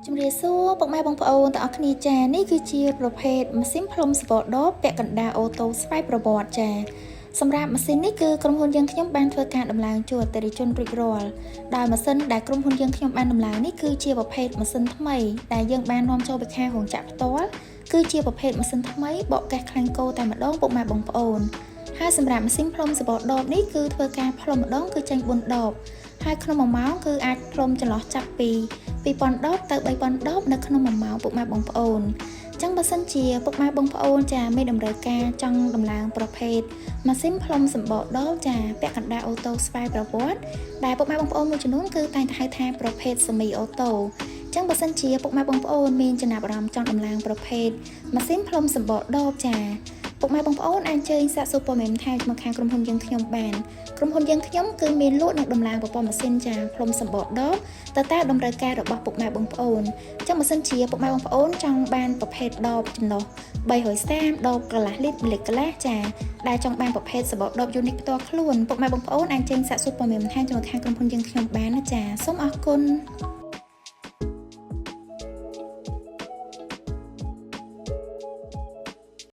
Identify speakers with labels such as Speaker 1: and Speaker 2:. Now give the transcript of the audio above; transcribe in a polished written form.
Speaker 1: ជំរាបសួរពុកម៉ែបងប្អូនទាំងអស់គ្នាចានេះគឺជាប្រភេទម៉ាស៊ីនផ្លុំសំបកដបពាក់កណ្ដាល auto ស្វ័យប្រវត្តិចាសម្រាប់ម៉ាស៊ីននេះគឺក្រុមហ៊ុនយើងខ្ញុំបានធ្វើការដំឡើងជួនអតិថិជនរួចរាល់ដោយម៉ាស៊ីនដែលក្រុមហ៊ុនយើងខ្ញុំបានដំឡើងនេះគឺជាប្រភេទម៉ាស៊ីនថ្មីដែលយើងបាននាំចូលពីខាងរោងចក្រផ្ទាល់គឺជាប្រភេទម៉ាស៊ីនថ្មីបកកេះខ្លាញ់គោតែម្ដងពុកម៉ែបងប្អូនហើយសម្រាប់ម៉ាស៊ីនផ្លុំសំបកដបនេះគឺធ្វើការផ្លុំម្ដងគឺចេញ4ដបហើយក្នុង1ម៉ោងគឺអាចផ្លុំចន្លោះចាប់ពី2000ដបទៅ3000ដបនៅក្នុង1ម៉ោងពុកម៉ែបងប្អូនចឹងបើសិនជាពុកម៉ែបងប្អូនចាមានតម្រូវការចង់ដំឡើងប្រភេទម៉ាស៊ីនផ្លុំសំបកដបចាពាក់កណ្ដាល auto ស្វ័យប្រវត្តិដែលពុកម៉ែបងប្អូនមួយចំនួនគឺតែងតែហៅថាប្រភេទ semi auto ចឹងបើសិនជាពុកម៉ែបងប្អូនមានចំណាប់អារម្មណ៍ចង់ដំឡើងប្រភេទម៉ាស៊ីនផ្លុំសំបកដបចាពុកម៉ែបងប្អូនអាចអញ្ជើញសាកសួរព័ត៌មានបន្ថែមមកខាងក្រុមហ៊ុនយើងខ្ញុំបានក្រុមហ៊ុនយើងខ្ញុំគឺមានលក់និងដំឡើងប្រព័ន្ធម៉ាស៊ីនចាផ្លុំសំបកដបទៅតាមតម្រូវការរបស់ពុកម៉ែបងប្អូនចឹងបើសិនជាពុកម៉ែបងប្អូនចង់បានប្រភេទដបចំណុះ330ដបកន្លះលីត្រ1លីត្រកន្លះចាដែលចង់បានប្រភេទសំបកដប unique ផ្ទាល់ខ្លួនពុកម៉ែបងប្អូនអាចចេញសាកសួរព័ត៌មានបន្ថែមជាមួយខាងក្រុមហ៊ុនយើងខ្ញុំបានណាចាសូមអរគុណ។